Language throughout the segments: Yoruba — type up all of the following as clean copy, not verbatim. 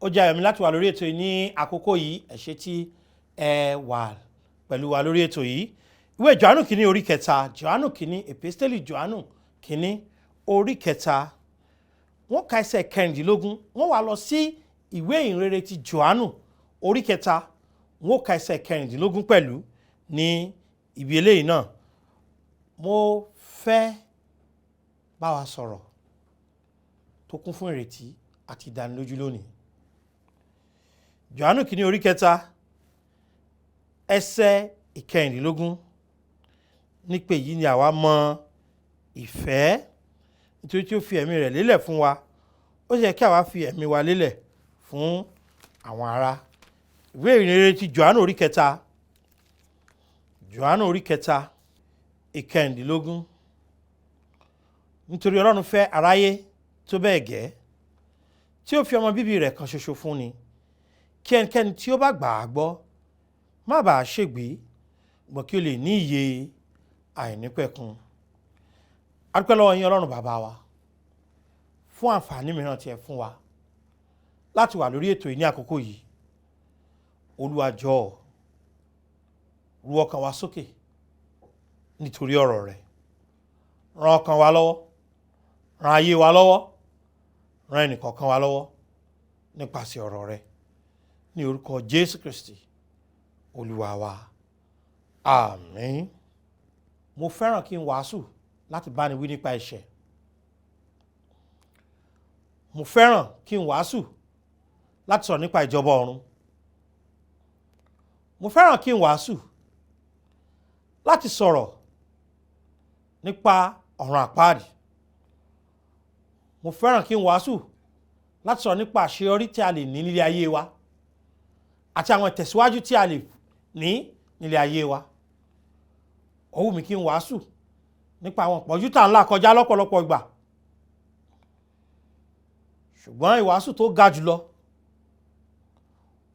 Ó jẹ́ ayọ̀ mi láti wà lórí ètò yìí ní àkókò yìí. Ẹ ṣé tí ẹ wà pẹ̀lú wa lórí ètò yìí. Ìwé Jòhánù kìíní orí kẹta, Jòhánù kìíní, Èpísítélì Jòhánù kìíní orí kẹta, wọ́n ka ẹsẹ̀ 16, wọ́n wá lọ sí ìwé ìhìnrere ti Jòhánù orí kẹta, wọ́n ka ẹsẹ̀ 16 pẹ̀lú ní ibi eléyìí náà. Mo fẹ́ bá wa sọ̀rọ̀ tó kún fún ìrètí àti ìdánilójú lónìí. Jòhánù kìíní orí kẹta, ẹsẹ̀ 16, nípa èyí ni àwa mọ ìfẹ́, nítorí tí ó fi ẹ̀mí rẹ̀ lélẹ̀ fún wa, ó sì yẹ kí àwa fi ẹ̀mí wa lélẹ̀ fún àwọn ará. Ìwé ìhìnrere ti Jòhánù orí kẹta, Jòhánù orí kẹta, 16, nítorí Ọlọ́run fẹ́ aráyé tó bẹ́ẹ̀ gẹ́ tí ó fi ọmọ bíbí rẹ̀ kan ṣoṣo fún ni, kí ẹnikẹ́ni tí ó bá gbà á gbọ́ má bàa ṣègbé, ṣùgbọ́n kí ó lè ní ìyè àìnípẹ̀kun. A dúpẹ́ lọ́wọ́ yín, Ọlọ́run bàbá wa, fún àǹfààní mìíràn tí ẹ fún wa láti wà lórí ètò yìí ní àkókò yìí. Olúwa, jọ̀ọ́, ru ọkàn wa sókè nítorí ọ̀rọ̀ rẹ̀. Ràn ọkàn wa lọ́wọ́, ràn ayé wa lọ́wọ́, ràn ẹnìkọ̀ọ̀kan wa lọ́wọ́ nípasẹ̀ ọ̀rọ̀ rẹ̀, ní orúkọ Jésù Kristi Olúwa wa, àmín. Mo fẹ́ràn kí n wàásù láti báni wí nípa ẹ̀ṣẹ̀. Mo fẹ́ràn kí n wàásù láti sọ̀rọ̀ nípa ìjọba ọ̀run. Mo fẹ́ràn kí n wàásù láti sọ̀rọ̀ nípa ọ̀run àpáàdì. Mo fẹ́ràn kí n wàásù láti sọ̀rọ̀ nípa àṣeyọrí tí a lè ní nílé ayé wa àti àwọn ìtẹ̀síwájú tí a lè ní nílé ayé wa. Ó wù mí kí n wàásù nípa àwọn ìpọ́njú tá à ń là kọjá lọ́pọ̀lọpọ̀ ìgbà, ṣùgbọ́n ìwàásù tó ga jùlọ,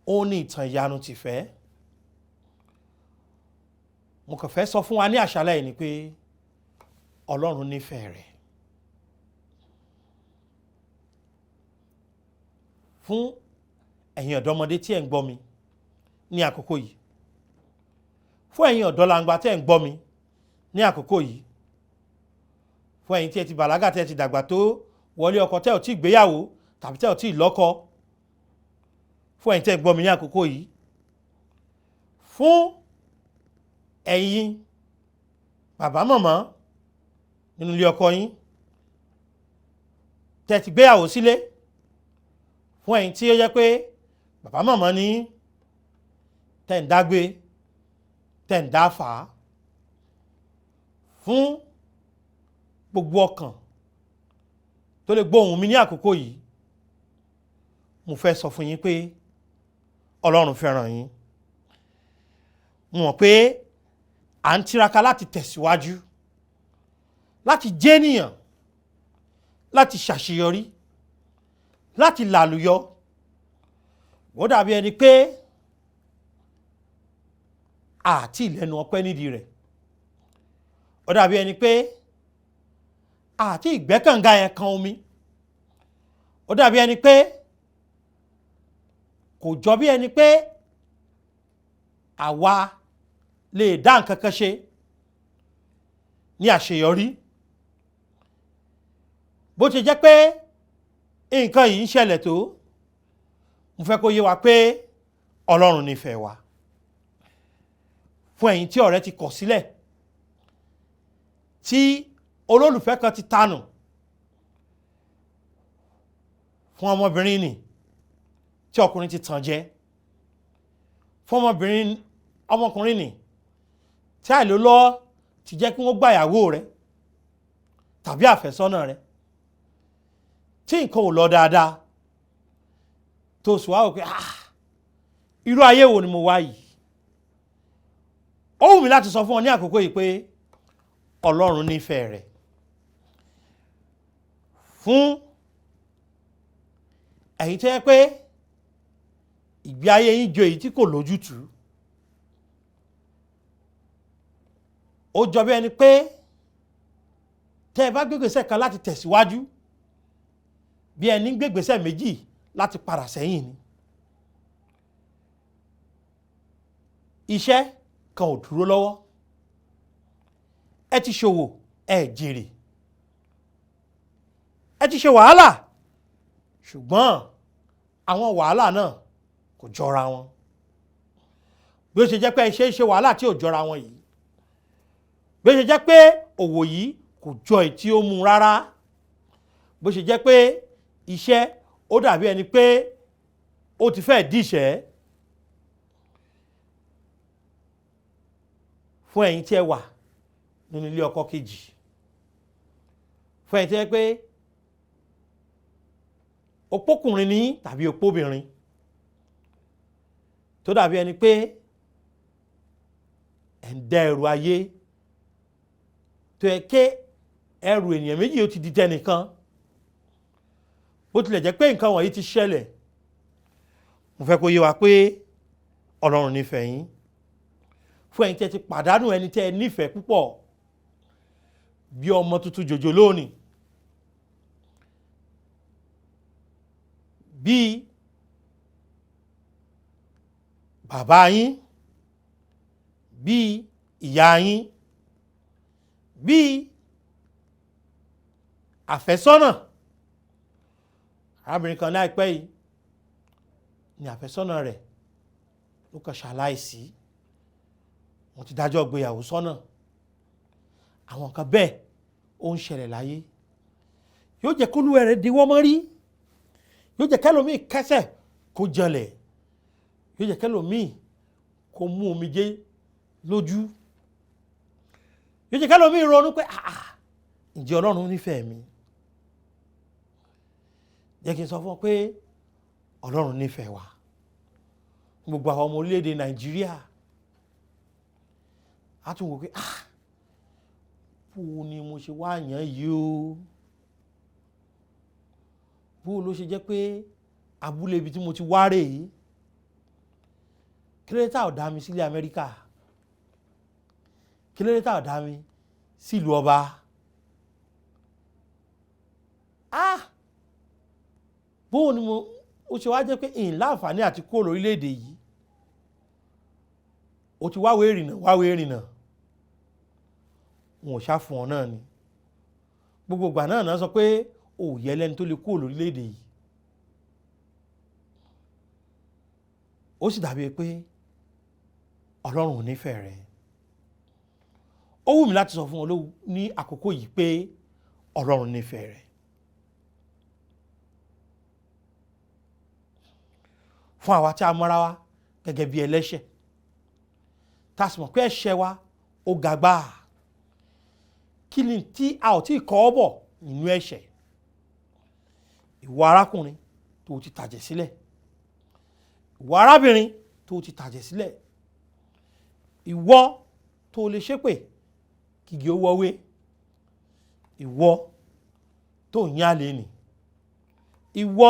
ó ní ìtàn ìyanu tìfẹ́. Mo kàn fẹ́ sọ fún wa ní àṣálẹ́ yìí ni pé Ọlọ́run nífẹ̀ẹ́ rẹ̀. Fún ẹ̀yin ọ̀dọ́mọdé tí ẹ̀ ń gbọ́ mi ní àkókò yìí, fún ẹ̀yin ọ̀dọ́langba tí ẹ̀ ń gbọ́ mi ní àkókò yìí, fún ẹ̀yin tí ẹ ti bàlágà, tí ẹ ti dàgbà tó wọlé ọkọ, tẹ́ ò tí ì gbéyàwó tàbí tẹ́ ò tí ì lọ́kọ, fún ẹ̀yin tí ẹ ń gbọ́ mi ní àkókò yìí, fún ẹ̀yin bàbá màmá nínú ilé ọkọ yín tẹ́ ẹ ti gbéyàwó sílé, fún ẹ̀yin tí ó yẹ pé bàbá màmá ní tẹ́ ń dágbé, tẹ́ ń dáfà, fún gbogbo ọkàn tó lè gbóhùn mi ní àkókò yìí, mo fẹ́ sọ fún yín pé Ọlọ́run fẹ́ràn yín. Mo mọ̀ pé à ń tiraka láti tẹ̀síwájú, láti jẹ́nìyàn, láti ṣàṣeyọrí, láti làlùyọ. Ó dàbí ẹni pé àti ìlẹ́nu ọpẹ́ nídìí rẹ̀. Ó dàbí ẹni pé àti ìgbẹ́kànga yẹn kan omi. Ó dàbí ẹni pé kò jọ bí ẹni pé àwa lè dá nǹkan kan ṣe ní àṣeyọrí. Bó ti jẹ́ pé nǹkan yìí ń ṣẹlẹ̀ tó, mo fẹ́ kó yé wa pé Ọlọ́run nífẹ̀ẹ́ wa. Fún ẹ̀yin tí ọ̀rẹ́ ti kọ̀ sílẹ̀, tí olólùfẹ́ kan ti tanù, fún ọmọbìnrin nì tí ọkùnrin ti tàn jẹ, fún ọmọbìnrin ọmọkùnrin nì tí àìlólọ́ ti jẹ́ kí wọ́n gbàyàwó rẹ̀ tàbí àfẹ́sọ́nà rẹ̀, tí nǹkan ò lọ dáadáa, tó sùn wá wò pé, ah, irú ayé wo ni mo wá yìí? Ó wù mí láti sọ fún ọ ní àkókò yìí pé Ọlọ́run nífẹ̀ẹ́ rẹ̀. Fún ẹ̀yin tó yẹ pé ìgbé ayé yín jọ èyí tí kò lójútùú, ó jọ bí ẹni pé tẹ́ ẹ bá gbégbèsè kan láti tẹ̀síwájú, bí ẹni gbégbèsè méjì láti padà sẹ́yìn ni. Iṣẹ́ kan ò dúró lọ́wọ́, ẹ ti ṣòwò ẹ jèrè, ẹ ti ṣe wàhálà, ṣùgbọ́n àwọn wàhálà náà kò jọra wọn. Bí ó ṣe jẹ́ pé ẹ ṣe é ṣe wàhálà tí ò jọra wọn yìí, bí ó ṣe jẹ́ pé òwò yìí kò jọ èyí tí ó mú rárá, bó ṣe jẹ́ pé iṣẹ́ ó dàbí ẹni pé ó ti fẹ́ díṣẹ́. Fún ẹ̀yin tí ẹ wà nínú ilé ọkọ kejì, fún ẹ̀yin tí ẹ pé opókùnrin ní tàbí opóbìnrin, tó dàbí ẹni pé ẹ̀ ń dá ẹrù ayé tó yẹ ké ẹrù ènìyàn méjì ó ti di tẹnìkan. Bó tilẹ̀ jẹ́ pé nǹkan wọ̀nyí ti ṣẹlẹ̀, mo fẹ́ kó yé wa pé Ọlọ́run nífẹ̀ẹ́ yín. Fún ẹ̀yin tí ẹ ti pàdánù ẹni tí ẹ nífẹ̀ẹ́ púpọ̀ bí ọmọ tuntun jòjò lónìí, bí bàbá yín, bí ìyá yín, bí àfẹ́sọ́nà. Arábìnrin kan láìpẹ́ yìí ni àfẹ́sọ́nà rẹ̀ ló kàn ṣaláìsí. Wọ́n ti dájọ́ ìgbéyàwó sọ́nà. Àwọn nǹkan bẹ́ẹ̀ ó ń ṣẹlẹ̀ láyé. Yóò jẹ́ kólúwẹ̀ rẹ̀ diwọ́ mọ́ rí, yóò jẹ́ kẹ́lòmíì kẹsẹ̀ kó jẹlẹ̀, yóò jẹ́ kẹ́lòmíì kó mú omijé lójú, yóò jẹ́ kẹ́lòmíì ronú pé ǹjẹ́ Ọlọ́run nífẹ̀ẹ́ mi? Jẹ́ kí n sọ fún ọ pé Ọlọ́run nífẹ̀ẹ́ wa. Gbogbo àwọn ọmọ orílẹ̀-èdè Nàìjíríà á tún wò pé bó ni mo ṣe wá yàn yìí o, bó ló ṣe jẹ́ pé abúlé ibi tí mo ti wá rè yìí, kí ló dé tá ò dá mi sílẹ̀ Amẹ́ríkà, kí ló dé tá ò dá mi sílùú ọba? Bó ni mo ó ṣe wá jẹ́ pé ìyìn láǹfààní àti kúrò lórílẹ̀‐èdè yìí. O ti wáwé ìrìnà, wọn ò ṣá fún ọ náà ni. Gbogbo ìgbà náà sọ pé ò yẹ lẹ́ni tó lè kúrò lórílẹ̀‐èdè yìí. Ó sì dàbí pé Ọlọ́run ò nífẹ̀ẹ́ rẹ. Ó wù mí láti sọ fún ọ ní àkókò yìí pé Ọlọ́run nífẹ̀ẹ́ rẹ. Fún àwa tí a mọ́ra wa gẹ́gẹ́ bí ẹlẹ́ṣẹ̀, tá a sì mọ̀ pé ẹ̀ṣẹ̀ wa ó ga gbáà, kí ni tí a ò tí ì kọ́ bọ̀ nínú ẹ̀ṣẹ̀? Ìwọ arákùnrin tó ti tàjẹ̀ sílẹ̀, ìwọ arábìnrin tó ti tàjẹ̀ sílẹ̀, ìwọ tó lè ṣépè kìgì ó wọ́wé, ìwọ tó ń yálé nì, ìwọ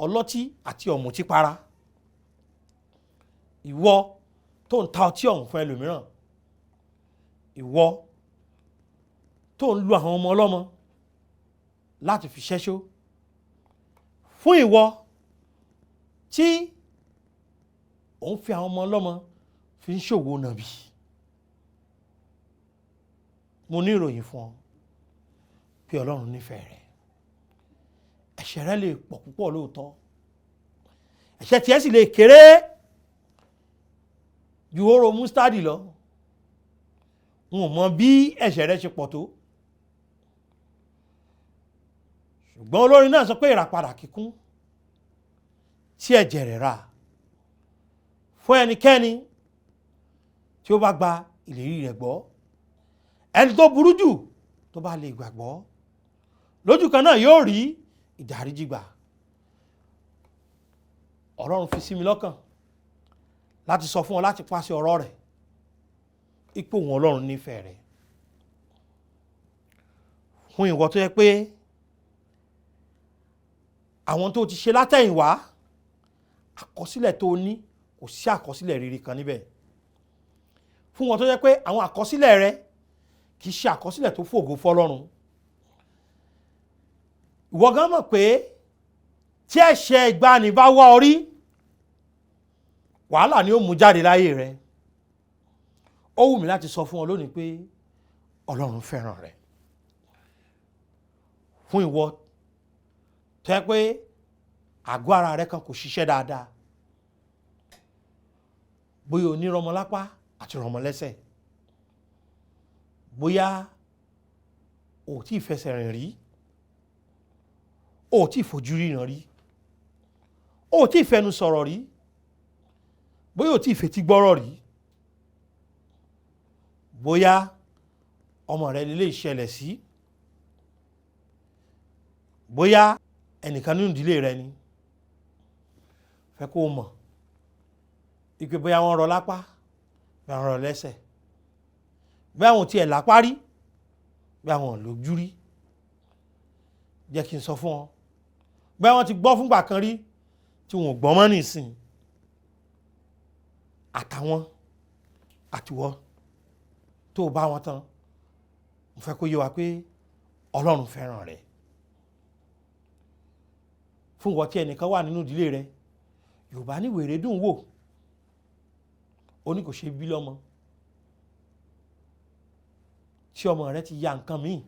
ọlọ́tí àti ọ̀mùtí para, ìwọ tó ń ta ọtí ọ̀hún fún ẹlòmíràn, ìwọ tó ń lu àwọn ọmọ ọlọ́mọ láti fi ṣẹ́ṣó, fún ìwọ tí ò ń fi àwọn ọmọ ọlọ́mọ fi ń ṣòwò nàbì. Mo ní ìròyìn fún ọ pé Ọlọ́run nífẹ̀ẹ́ rẹ. Ẹ̀ṣẹ̀ rẹ lè pọ̀ púpọ̀ lóòótọ́, ẹ̀ṣẹ̀ tiẹ̀ sì lè kéré ju hóró mustadi lọ. N ò mọ bí ẹ̀ṣẹ̀ rẹ ṣe pọ̀ tó, ṣùgbọ́n olórin náà sọ pé ìràpadà kíkún tí ẹ̀jẹ̀ rẹ̀ rà fún ẹnikẹ́ni tí ó bá gba ìlérí rẹ̀ gbọ́, ẹni tó burú jù tó bá lè gbàgbọ́ lójú kan náà yóò rí ìdáríjì gbà. Ọlọ́run fi sí mi lọ́kàn láti sọ fún ọ láti pàṣẹ ọ̀rọ̀ rẹ̀ ipò òun Ọlọ́run nífẹ̀ẹ́ rẹ̀. Fún ìwọ tó yẹ pé àwọn tó ti ṣe látẹ̀yìnwá, àkọsílẹ̀ tó ní kò sí àkọsílẹ̀ rere kan níbẹ̀. Fún wọn tó yẹ pé àwọn àkọsílẹ̀ rẹ kì í ṣe àkọsílẹ̀ tó fògo fọ́lọ́run. Ìwọ gan mọ̀ pé Tí ẹ̀ṣẹ̀ ìgbàanì bá wá ọ rí, wàhálà ni ó mú jáde láyé rẹ. Ó wù mí láti sọ fún ọ lónìí pé Ọlọ́run fẹ́ràn rẹ. Fún ìwọ tó yẹ pé àgọ́ ara rẹ kan kò ṣiṣẹ́ dáadáa, bóyá o ní rọmọlápá àti rọmọlẹ́sẹ̀, bóyá o ò tí ì fẹsẹ̀ rìn rí, o ò tí ì fojú ríran rí, o ò tí ì fẹnu sọ̀rọ̀ rí, bóyá o ò tí ì fetí gbọ́rọ̀ rí, bóyá ọmọ rẹ lè ṣẹlẹ̀ sí, bóyá ẹnìkan nínú ìdílé rẹ ni, fẹ́ kó o mọ̀ ìpè bóyá wọ́n rọ lápá, bóyá wọ́n rọ lẹ́sẹ̀, bóyá wọn ò tiẹ̀ lápá rí, bóyá wọn ò lójú rí. Jẹ́ kí n sọ fún ọ, bóyá wọ́n ti gbọ́ fúngbà kan rí tí wọn ò gbọ́ mọ́ nísìn, àtàwọn àtiwọ́ tó o bá wọn tán, mo fẹ́ kó yé wa pé Ọlọ́run fẹ́ràn rẹ. Fún ìwọ tí ẹnìkan wà nínú ìdílé rẹ, Yorùbá ní wèrè dùn wò, ó ní kò ṣe bí lọ́mọ, tí ọmọ rẹ ti ya nǹkan míì,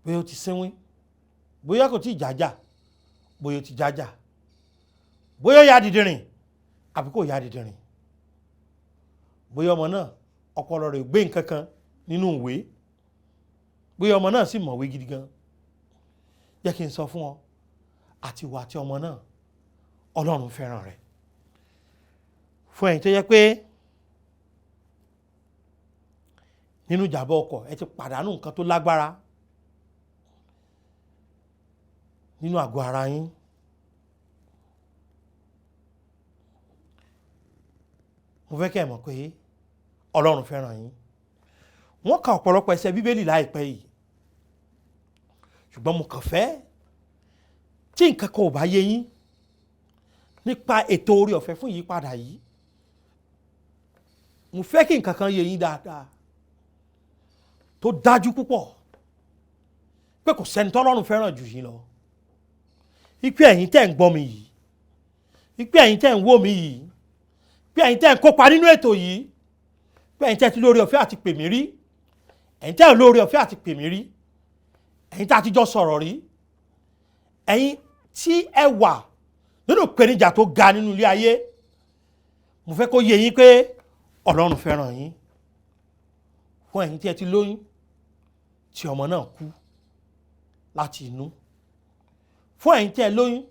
bóyá ó ti sínwín, bóyá kò tí ì jájà, bóyá ó ti jájà, bóyá ó ya dìdìrìn àbí kò ya dìdìrìn, bóyá ọmọ náà ọpọlọ rẹ̀ gbé nǹkan kan nínú ìwé, bóyá ọmọ náà sì mọ̀wé gidi gan. Jẹ́ kí n sọ fún ọ, àti ìwọ àti ọmọ náà, Ọlọ́run fẹ́ràn rẹ. Fún ẹ̀yin tó yẹ pé nínú ìjàmbá ọkọ̀ ẹ ti pàdánù nǹkan tó lágbára nínú àgọ́ ara yín, mo fẹ́ kẹ́ ẹ mọ̀ pé Ọlọ́run fẹ́ràn yín. Wọ́n ka ọ̀pọ̀lọpọ̀ ẹsẹ̀ Bíbélì láìpẹ́ yìí, ṣùgbọ́n mo kàn fẹ́ tí nǹkan kan ò bá yé yín nípa ètò oore ọ̀fẹ́ fún ìyípadà yìí, mo fẹ́ kí nǹkan kan yé yín dáadáa tó dájú púpọ̀ pé kò sẹ́ni tọ́lọ́run fẹ́ràn jù yín lọ. Ipe ẹ̀yin tẹ́ ń gbọ́ mi yìí, ipe ẹ̀yin tẹ́ ń wò mí yìí, pé ẹ̀yin tẹ́ ń kópa nínú ètò yìí, pé ẹ̀yin tẹ́ ti lóore ọ̀fẹ́ àti pè mí rí, ẹ̀yin tẹ́ lóore ọ̀fẹ́ àti pè mí rí, ẹ̀yin tá a ti jọ sọ̀rọ̀ rí, ẹ̀yin tí ẹ wà nínú ìpèníjà tó ga nínú ilé ayé, mo fẹ́ kó yé yín pé Ọlọ́run fẹ́ràn yín. Fún ẹ̀yin tí ẹ ti lóyún tí ọmọ náà kú láti inú, fún ẹ̀yin tí ẹ lóyún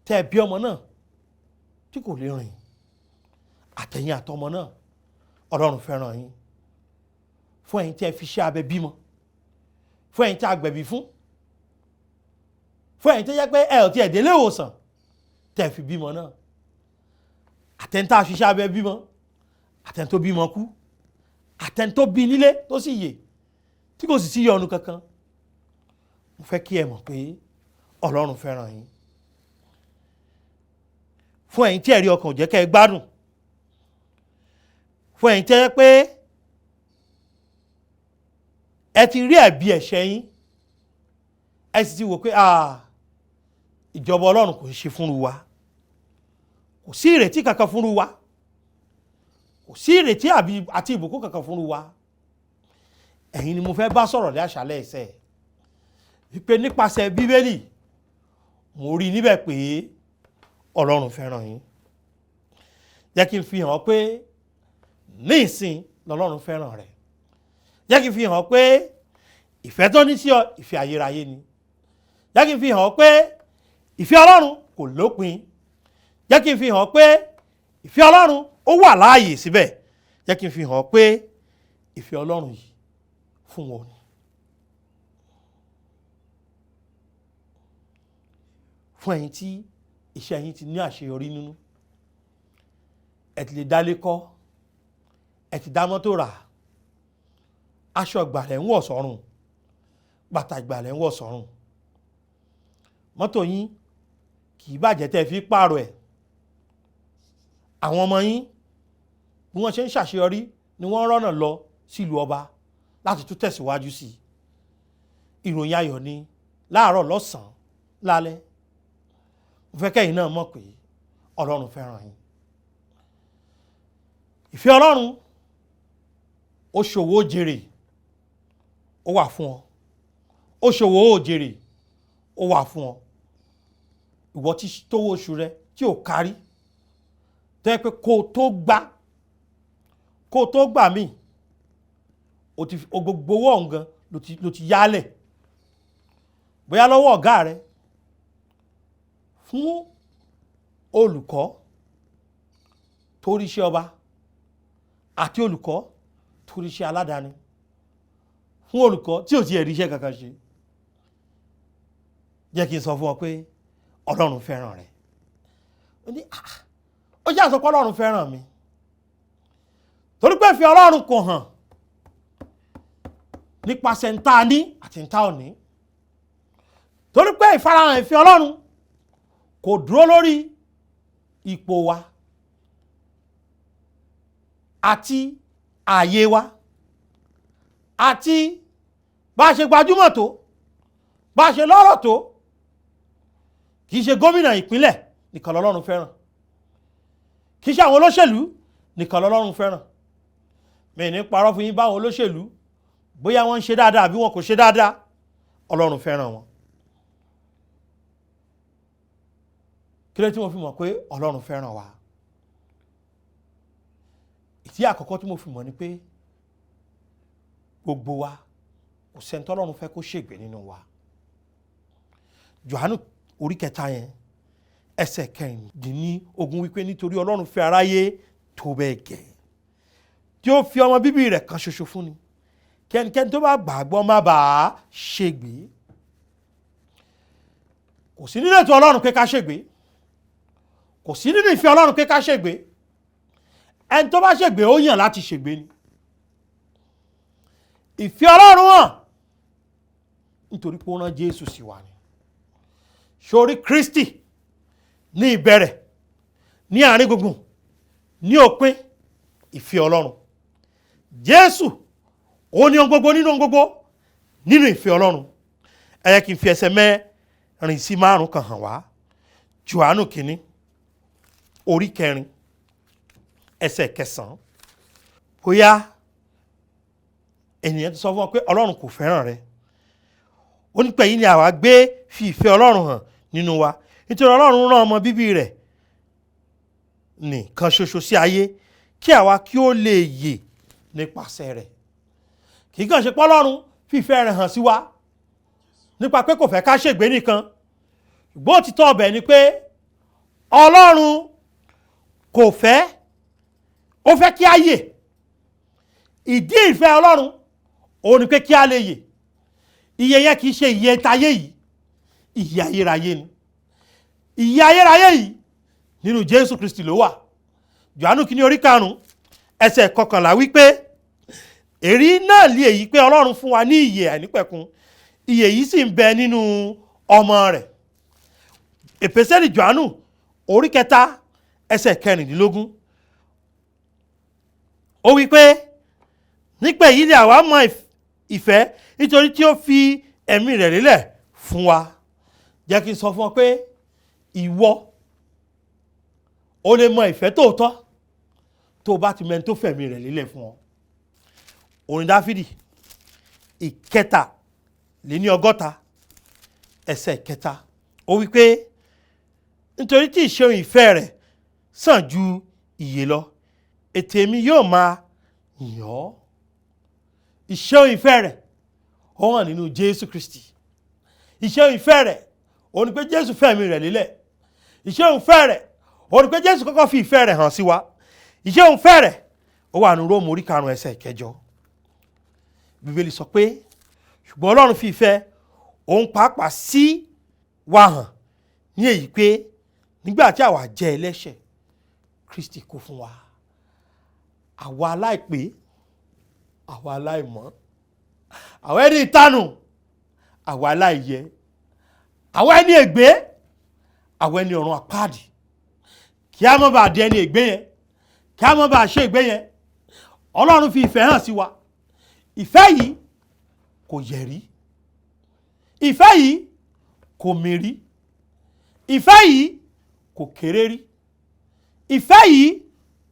tẹ́ ẹ bí ọmọ náà tí kò lè rìn, àtẹ̀yìn àtọmọ náà, Ọlọ́run fẹ́ràn yín. Fún ẹ̀yin tí ẹ fi iṣẹ́ abẹ bímọ, fún ẹ̀yin tí a gbẹ̀bí fún, fún ẹ̀yin tó jẹ́ pé ẹ ò tiẹ̀ délé ìwòsàn tẹ́ ẹ fi bímọ náà, àtẹ̀ntà ṣiṣẹ́ abẹ bímọ, àtẹ̀ntó bímọ kú, àtẹ̀ntó bí nílé tó sì yè tí kò sì sí yọnu kankan, mo fẹ́ kí ẹ mọ̀ pé Ọlọ́run fẹ́ràn yín. Fún ẹ̀yin tí ẹ̀rí ọkàn ò jẹ́ kẹ́ ẹ gbádùn, fún ẹ̀yin tẹ́ pé ẹ ti rí ẹ̀bi ẹ̀ṣẹ̀ yín, ẹ sì ti wò pé ìjọba Ọlọ́run kò ṣe fúnru wa, kò sí ìrètí kankan fúnru wa, kò sí ìrètí àti ìbùkún kankan fúnru wa. Ẹ̀yin ni mo fẹ́ bá sọ̀rọ̀ ní àṣálẹ́ ẹsẹ̀ wípé nípasẹ̀ Bíbélì mo rí níbẹ̀ pé Ọlọ́run fẹ́ràn yín. Jẹ́ kí n fi hàn pé ní ìsìn lọ́lọ́run fẹ́ràn rẹ̀. Jẹ́ kí n fi hàn pé ìfẹ́ tó ní sí ọ ìfẹ́ ayérayé ni. Jẹ́ kí n fi hàn pé ìfẹ́ Ọlọ́run kò lópin. Jẹ́ kí n fi hàn pé ìfẹ́ Ọlọ́run ó wà láàyè síbẹ̀. Jẹ́ kí n fi hàn pé ìfẹ́ Ọlọ́run yìí fún wọn ni. Fún ẹ̀yin tí iṣẹ́ yín ti ní àṣeyọrí nínú, ẹ ti lè dálé kọ́, ẹ ti dá mọ́tò rà, aṣọ ìgbàlẹ̀ ń wọ̀ sọ́rùn, bàtà ìgbàlẹ̀ ń wọ̀ sọ́rùn, mọ́tò yín kì í bàjẹ́ tẹ́ fi pààrọ̀ ẹ̀, àwọn ọmọ yín bí wọ́n ṣe ń ṣàṣeyọrí ni wọ́n rọ́nà lọ sílùú ọba láti tún tẹ̀síwájú sí i. Ìròyìn ayọ̀ ni Láàárọ̀, lọ́sàn-án, lálẹ́, mo fẹ́ kẹ́yìn náà mọ̀ pé Ọlọ́run fẹ́ràn yín. Ìfẹ́ Ọlọ́run ó ṣòwò jèrè, ó wà fún ọ. Ó ṣòwò ó jèrè, ó wà fún ọ. Ìwọ tí tówó oṣù rẹ tí ò kárí, tó yẹ pé kó o tó gbà míì, o ti o gbogbo owó ọ̀hún gan ló ti yálẹ̀, bóyá lọ́wọ́ ọ̀gá rẹ. Fún olùkọ́ tó rí iṣẹ́ ọba àti olùkọ́ tó rí iṣẹ́ aládàáni, fún olùkọ́ tí ò tiẹ̀ rí iṣẹ́ kankan ṣe, jẹ́ kí n sọ fún ọ pé Ọlọ́run fẹ́ràn rẹ. Ó ní, "Ah, ó ṣe àsọpọ̀ Ọlọ́run fẹ́ràn mi," torí pé ìfẹ́ Ọlọ́run kò hàn nípasẹ̀ ń tá ní àti ń tá ò ní, torí pé ìfarahàn ìfẹ́ Ọlọ́run kò dúró lórí ipò wa àti ààyè wa àti bá a ṣe gbajúmọ̀ tó, bá a ṣe lọ́rọ̀ tó. Kì í ṣe gómìnà ìpínlẹ̀ nìkan lọ́lọ́run fẹ́ràn, kì í ṣe àwọn olóṣèlú nìkan lọ́lọ́run fẹ́ràn. Mi ní parọ́ fún yín, báwọn olóṣèlú, bóyá wọ́n ń ṣe dáadáa àbí wọn kò ṣe dáadáa, Ọlọ́run fẹ́ràn wọn. Kí ló tí mo fi mọ̀ pé Ọlọ́run fẹ́ràn wa? Ìdí àkọ́kọ́ tí mo fi mọ̀ ni pé gbogbo wa, kò sẹ́ni tọ́lọ́run fẹ́ kó ṣègbè nínú wa. Jòhánù orí 3 yẹn, ẹsẹ̀ 16 wípé, nítorí Ọlọ́run fẹ́ aráyé tó bẹ́ẹ̀ gẹ́ tí ó fi ọmọ bíbí rẹ̀ kan ṣoṣo fún ni, kẹ́nikẹ́ni tó bá gbàgbọ́ má bàa ṣègbè. Kò sí nínú ètò Ọlọ́run pé ká ṣègbè, kò sí nínú ìfẹ́ Ọlọ́run pé ká ṣègbè. Ẹni tó bá ṣègbè, ó yàn láti ṣègbè ni. Ìfẹ́ Ọlọ́run hàn nítorí pé ó rán Jésù sí wa ni. Sórí Kristi ní ìbẹ̀rẹ̀, ní àárín gbùngbùn, ní òpin ìfẹ́ Ọlọ́run. Jésù, ó ní ohun gbogbo nínú ohun gbogbo nínú ìfẹ́ Ọlọ́run. Ẹ yẹ kí n fi ẹsẹ̀ 4 sí 5 kan hàn wá. Jòhánù kìíní, orí 4, ẹsẹ̀ 9. Bóyá ènìyàn ti sọ fún ọ pé Ọlọ́run kò fẹ́ràn rẹ. Ó ní pé yìí ni àwa gbé fi ìfẹ́ Ọlọ́run hàn nínú wa, nítorí Ọlọ́run rán ọmọ bíbí rẹ̀ nìkan ṣoṣo sí ayé kí àwa kí ó lè yè nípasẹ̀ rẹ̀. Kì í kàn ṣe pé Ọlọ́run fi ìfẹ́ rẹ̀ hàn sí wa nípa pé kò fẹ́ ká ṣègbé nìkan, ṣùgbọ́n òtítọ́ ọbẹ̀ ni pé Ọlọ́run kò fẹ́, ó fẹ́ kí á yè. Ìdí ìfẹ́ Ọlọ́run òun ni pé kí á lè yè. Ìyè yẹn kì í ṣe ìyè tayé yìí, ìyè ayérayé ni. Ìyè ayérayé yìí, nínú Jésù Kristi ló wà. Jòhánù kìíní, orí 5, ẹsẹ̀ 11 wípé, èrí náà lé èyí pé Ọlọ́run fún wa ní ìyè àìnípẹ̀kun, ìyè yìí sì ń bẹ nínú ọmọ rẹ̀. Èpèsẹ́lì Jòhánù, orí 3, ẹsẹ̀ 16, ó wípé, nípa èyí ni àwa mọ ìfẹ́, nítorí tí ó fi ẹ̀mí rẹ̀ lélẹ̀ fún wa. Jẹ́ kí n sọ fún ọ pé ìwọ o lè mọ ìfẹ́ tòótọ́ tó o bá ti mẹ́ni tó fẹ̀mí rẹ̀ lélẹ̀ fún ọ. Orin Dáfídì 163, ẹsẹ̀ 3, ó wí pé, nítorí tí ìṣeun ìfẹ́ rẹ̀ sàn ju ìyè lọ, ètè mi yóò máa yìn ọ́. Ìṣeun ìfẹ́ rẹ̀, ó hàn nínú Jésù Kristi. Ìṣeun ìfẹ́ rẹ̀, ó ní pé Jésù fẹ̀mí rẹ̀ lélẹ̀. Ìṣeun ìfẹ́ rẹ̀, ó ní pé Jésù kọ́kọ́ fi ìfẹ́ rẹ̀ hàn sí wa. Ìṣeun ìfẹ́ rẹ̀, ó wà ní Róòmù orí 5, ẹsẹ̀ 8. Bíbélì sọ pé, ṣùgbọ́n Ọlọ́run fi ìfẹ́ òun pàápàá sí wa hàn ní èyí pé nígbà tí àwa jẹ́ ẹlẹ́ṣẹ̀, Kristi kú fún wa. Àwa aláìpé, àwa aláìmọ́, àwa ẹni ìtanù, àwa aláìyẹ, àwa ẹni ègbé, àwa ẹni ọ̀run àpáàdì, kí a má bàa di ẹni ègbé yẹn, kí a má bàa ṣe ègbé yẹn, Ọlọ́run fi ìfẹ́ hàn sí wa. Ìfẹ́ yìí kò yẹ̀rí, ìfẹ́ yìí kò mì rí, ìfẹ́ yìí kò kéré rí, ìfẹ́ yìí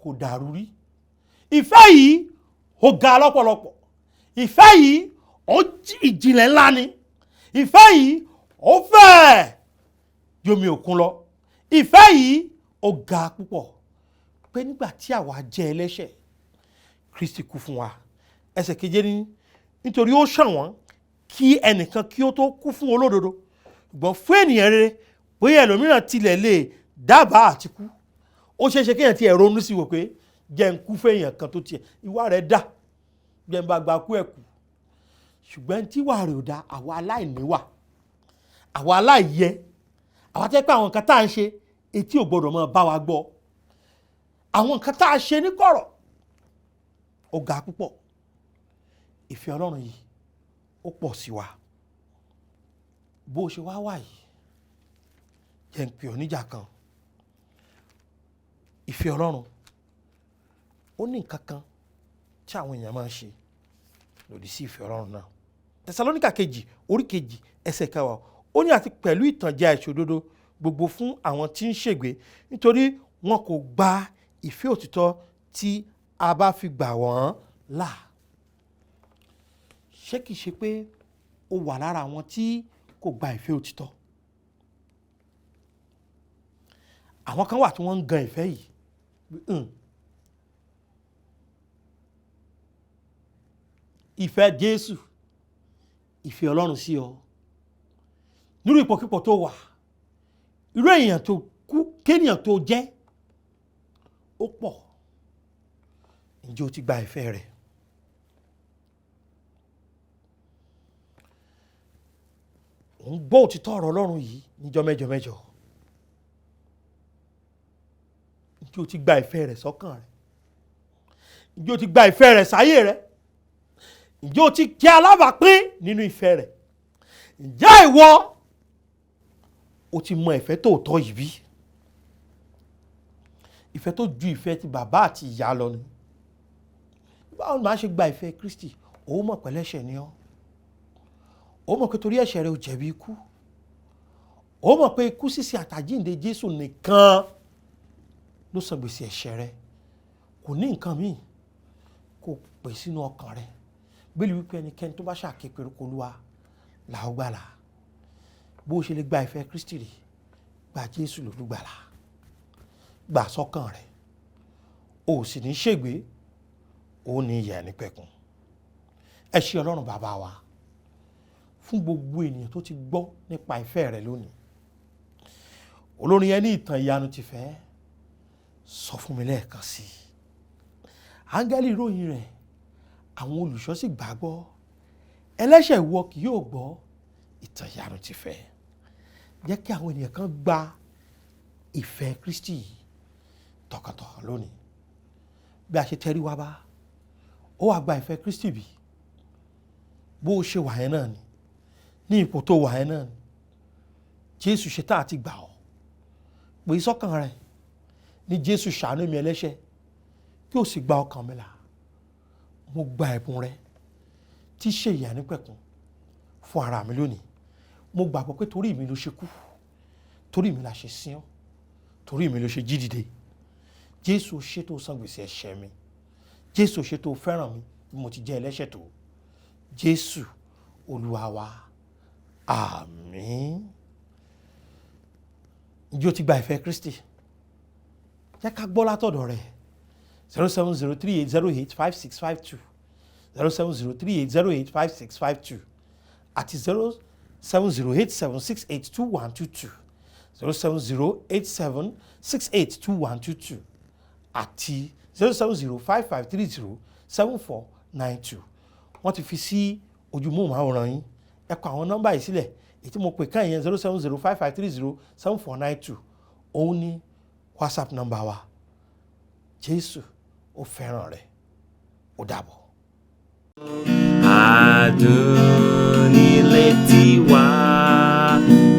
kò dàrú rí, ìfẹ́ yìí ó ga lọ́pọ̀lọpọ̀, ìfẹ́ yìí ó ìjìnlẹ̀ ńlá ni, ìfẹ́ yìí ó fẹ̀ yomi òkun lọ, ìfẹ́ yìí ó ga púpọ̀. Pé nígbà tí àwa jẹ́ ẹlẹ́ṣẹ̀, Kristi kú fún wa. Ẹsẹ̀ keje ní nítorí ó ṣọ̀wọ́n kí ẹnìkan kí ó tó kú fún olódodo, ṣùgbọ́n fún ènìyàn rere bóyá ẹlòmíràn tilẹ̀ lè dábàá àti kú. Ó ṣeé ṣe kéèyàn tiẹ̀ ronú sí wò pé jẹ́ ń kú fún èèyàn kan tó tiẹ̀ ìwà rẹ̀ dà, jẹ́ ń bá gba kú ẹ̀ kú. Ṣùgbọ́n tí ìwà rẹ̀ ò dá, àwa aláìníwà, àwa aláìyẹ, àwa tẹ́ pé àwọn nǹkan tá à ń ṣe etí ò gbọ́dọ̀ máa bá wa gbọ́, àwọn nǹkan tá a ṣe ní kọ̀rọ̀ ó ga púpọ̀. Ìfẹ́ Ọlọ́run yìí ó pọ̀ sí wa. Bó ṣe wá wà yìí, jẹ́ ń pè ọ́ níjà kan. Ìfẹ́ Ọlọ́run ó ní nǹkan kan tí àwọn èèyàn máa ń ṣe lòdì sí ìfẹ́ Ọlọ́run náà. Tẹsalóníkà kejì orí 2 ẹsẹ̀ 10, ó ní àti pẹ̀lú ìtànjẹ àìṣòdodo gbogbo fún àwọn tí ń ṣègbé, nítorí wọn kò gba ìfẹ́ òtítọ́ tí a bá fi gbà wọ́n là. Ṣé kìí ṣe pé ó wà lára àwọn tí kò gba ìfẹ́ òtítọ́? Àwọn kan wà tí wọ́n ń gan ìfẹ́ yìí. Ìfẹ́ Jésù, ìfẹ́ Ọlọ́run sí ọ, nírú ipòkípò tó wà, irú èèyàn tó kú kéèyàn tó jẹ́ ó pọ̀. Ǹjẹ́ o ti gba ìfẹ́ rẹ̀? Ò ń gbọ́ òtítọ́ ọ̀rọ̀ Ọlọ́run yìí níjọ́ mẹ́jọ mẹ́jọ. Ǹjẹ́ o ti gba ìfẹ́ rẹ̀ sọ́kàn rẹ̀? Ǹjẹ́ o ti gba ìfẹ́ rẹ̀ sáyé rẹ̀? Ǹjẹ́ o ti jẹ́ alábàápín nínú ìfẹ́ rẹ̀? Ǹjẹ́ ìwọ o ti mọ ìfẹ́ tòótọ́ yìí bí? Ìfẹ́ tó ju ìfẹ́ ti bàbá àti ìyá lọ ni. Báwo ni màá ṣe gba ìfẹ́ Kristi? Ó mọ̀ pẹ̀lẹ́ṣẹ̀ ni ọ́. Ó mọ̀ pé torí ẹ̀ṣẹ̀ rẹ̀ ó jẹ̀bi ikú. Ó mọ̀ pé ikú sísè àtàjíǹde Jésù nìkan ló san gbèsè ẹ̀ṣẹ̀ rẹ̀. Kò ní nǹkan míì kò pè sínú ọkàn rẹ̀. Bíbélì wípé ẹnikẹ́ni tó bá ṣàképe orúkọ Olúwa là ó gbàlà. Bó ṣe lè gba ìfẹ́ Kristi rè, gba Jésù lólùgbàlà, gbà sọ́kàn rẹ̀, o sì ní ṣègbé, o ní ìyè àìnípẹ̀kun. Ẹ ṣé Ọlọ́run bàbá wa fún gbogbo ènìyàn tó ti gbọ́ nípa ìfẹ́ rẹ̀ lónìí. Olórin yẹn ní ìtàn ìyanu ti fẹ́ sọ fún mi lẹ́ẹ̀kan sí i. Áńgẹ́lì ìròyìn rẹ̀, àwọn olùṣọ́ sì gbàgbọ́. Ẹlẹ́ṣẹ̀ ìwọ kì yóò gbọ́ ìtàn ìyanu ti fẹ́. Jẹ́ kí àwọn ènìyàn kan gba ìfẹ́ Kristi yìí tọkàntọkàn lónìí. Bí a ṣe tẹrí wa bá, ó wá gba ìfẹ́ Kristi bí. Bó ṣe wà yẹn náà ni, ní ipò tó wà yẹn náà ni, Jésù ṣe tá àti gbà ọ́. Pè sọ́kàn rẹ̀ ní Jésù ṣàánú mi ẹlẹ́ṣẹ̀ kí o sì gba ọkàn mi là. Mo gba ẹ̀bùn rẹ tí ṣe ìyè àìnípẹ̀kun fún ara mi lónìí. Mo gbàgbọ́ pé torí mi ló ṣe kú, torí mi la ṣe sin ọ́, torí mi ló ṣe jí dìde. Jésù ṣe tó san gbèsè ẹ̀ṣẹ̀ mi. Jésù ṣe tó fẹ́ràn mi bí mo ti jẹ́ ẹlẹ́ṣẹ̀ tó. Jésù Olúwa wa. Àmín. Ǹjẹ́ o ti gba ìfẹ́ Kristi? Jẹ́ ká gbọ́ látọ̀dọ̀ rẹ̀. 07038085652, 07038085652 àti 07087682122, 07087682122 àti 07055307492. Wọ́n ti fi sí ojú móhùnmáwòrán yín. Ẹ kọ àwọn nọ́mbà yìí sílẹ̀. Èyí tí mo pè kàn yẹn 07055307492, òun ni WhatsApp nọ́mbà wa. Jésù ó fẹ́ràn rẹ̀. Ó dàbọ̀. Adùn nílé tiwa,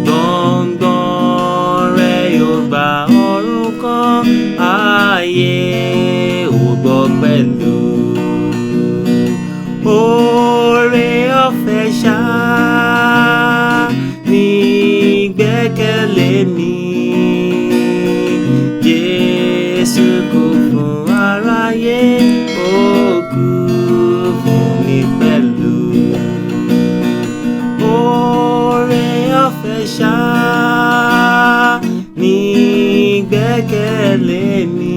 gbọ̀ngbọ̀n rẹ̀ yóò gba ọ̀run kan, ayé ò gbọ́ pẹ̀lú. Oore ọ̀fẹ́ ṣá ní mi. Jésù kú fún aráyé, ó kú fún mi pẹ̀lú. Oore ọ̀fẹ́ ṣá ní gbẹ́kẹ̀lé mi.